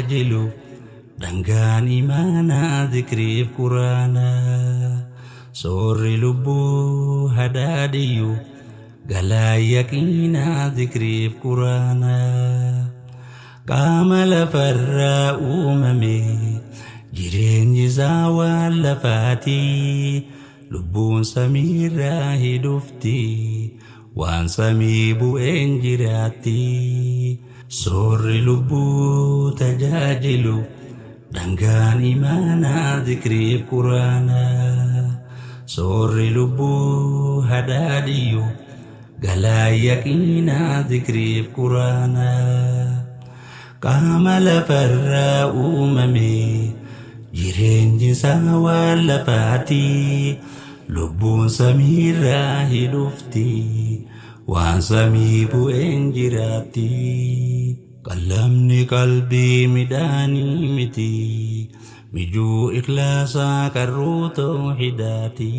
Tajaajilu dhangaan imaanaa zikriif quraanaa. Soorri lubbuu hadaadiyyu galaa yaqiinaa zikriif quraanaa. Qaama lafarraa uumame jireenyi isaa waan lafaati. Lubbuun samiirraa hidhufti waan samii bu'een jiraatti. Soorri lubbuu tajaajilu dhangaan imaanaa zikriif quraanaa. Soorri lubbuu hadaadiyyu galaa yaqiinaa zikriif quraanaa. Qaama lafarraa uumame jireenyi isaa waan lafaati. Lubbuun samiirraa hidhufti waan samii bu'een jiraatti. Qallamni qalbii midhaanii miti mijuu ikhlaasaa qarruu tawhidaati.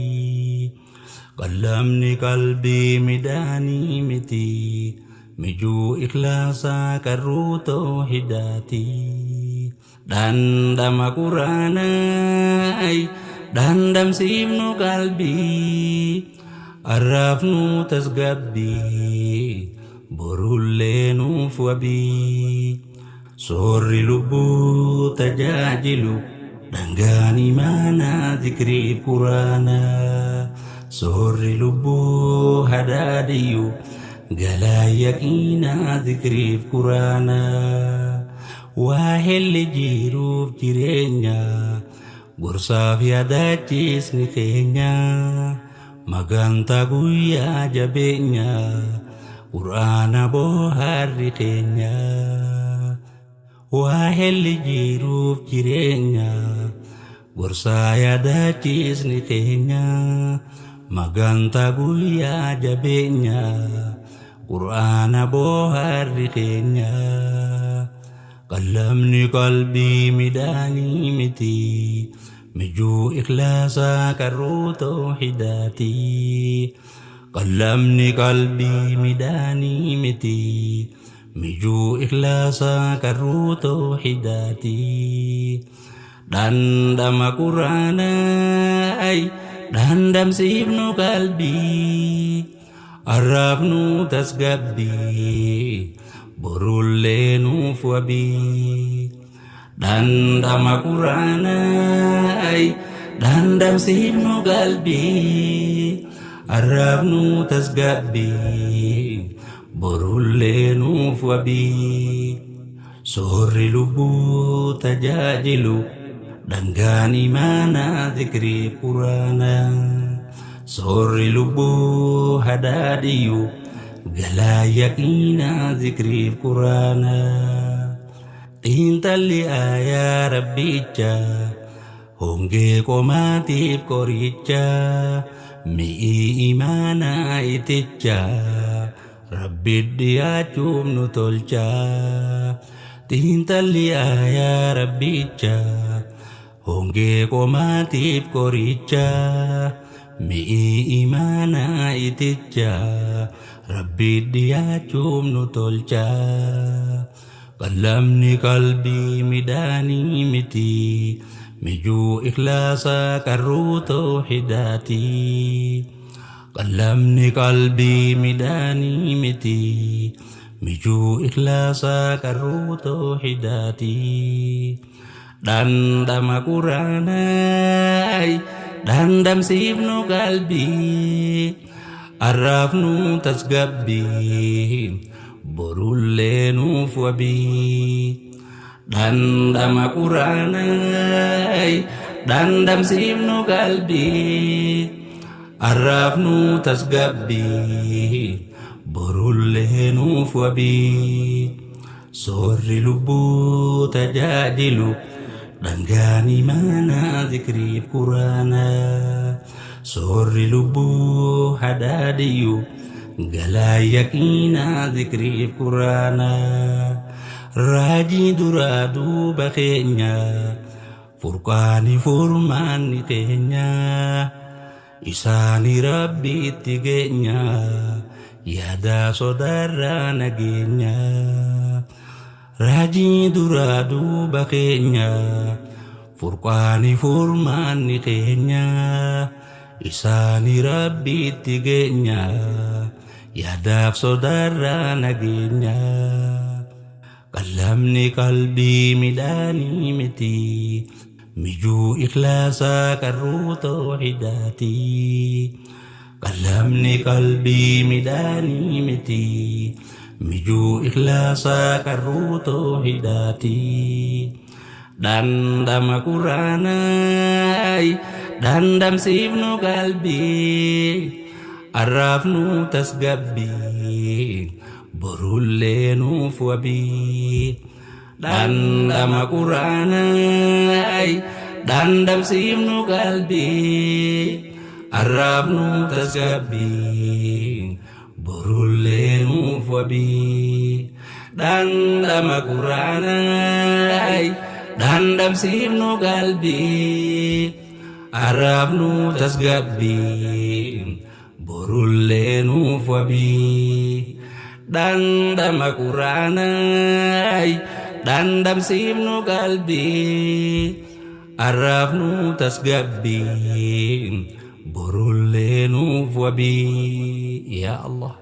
Qallamni qalbii midhaanii miti mijuu ikhlaasaa qarruu tawhidaati. Dhandhama quraanaa dhandhamsiifnu qalbii arraafnu tasgabbii borullee nuuf wabii. Soorri lubbuu tajaajilu dhangaan imaanaa zikriif quraanaa. Soorri lubbuu hadaadiyyu galaa yaqiinaa zikriif quraanaa. Waa helli jiruuf jireenya gorsaaf yaadachiisni keenya magantaa guyyaa jabeenya quraana booharri keenya. Waa helli jiruuf jireenya gorsaa yaadachiisni keenya magantaa guyyaa jabeenya quraana booharri keenya. Qallamni qalbii midhaanii miti mijuu ikhlaasaa qarruu tawhidaati. Qallamni qalbii midhaanii miti mijuu ikhlaasaa qarruu tawhidaati. Dhandhama quraanaa dhandhamsiifnu qalbii arraafnu tasgabbii borullee nuuf wabii. Dhandhama quraanaa dhandhamsiifnu qalbii arraafnu tasgabbii borullee nuuf wabii. Soorri lubbuu tajaajilu dhangaan imaanaa zikriif quraanaa. Soorri lubbuu hadaadiyyu galaa yaqiinaa zikriif quraanaa. Xiinxalli aayaa rabbicha hongee qomaatiif qoricha mi'ii imaanaa iticha rabbi dhiyaachuuf nu tolcha. Xiinxalli aayaa rabbicha hongee qomaatiif qoricha mi'ii imaanaa iticha rabbi dhiyaachuuf nu tolcha. Qallamni qalbii midhaanii miti mijuu ikhlaasaa qarruu tawhidaati. Qallamni qalbii midhaanii miti mijuu ikhlaasaa qarruu tawhidaati. Dhandhama quraanaa dhandhamsiifnu qalbii arraafnu tasgabbii borullee nuuf wabii. Dhandhama quraanaa dhandhamsiifnu qalbii arraafnu tasgabbii borullee nuuf wabii. Soorri lubbuu tajaajilu dhangaan imaanaa zikriif quraanaa. Soorri lubbuu hadaadiyyu galaa yaqiinaa zikriif quraanaa. Raajii duraa duuba keenya furqaani furmaanni keenya isaani rabbiitti geenya yaada sodaarraa nageenya. Raajii duraa duuba keenya, furqaani furmaanni keenya, isaani Rabbiitti geenya, yaadaaf sodaarraa nageenya. Qallamni qalbii midhaanii miti, mijuu ikhlaasaa qarruu tawhidaati. Qallamni qalbii midhaanii miti, mijuu ikhlaasaa qarruu tawhidaati. Dhandhama Quraanaay, dhandhamsiifnu qalbii, arraafnu tasgabbii, borullee nuuf wabii. Dhandhama Quraanaay, dhandhamsiifnu qalbii, arraafnu tasgabbii, borullee nuuf wabii. Dhandhama Quraanaay, dhandhamsiifnu qalbii, arraafnu tasgabbii, borullee nuuf wabii. Dhandhama Quraanaay, dhandhamsiifnu qalbii, arraafnu tasgabbii, borullee nuuf wabii. Yaa Allah.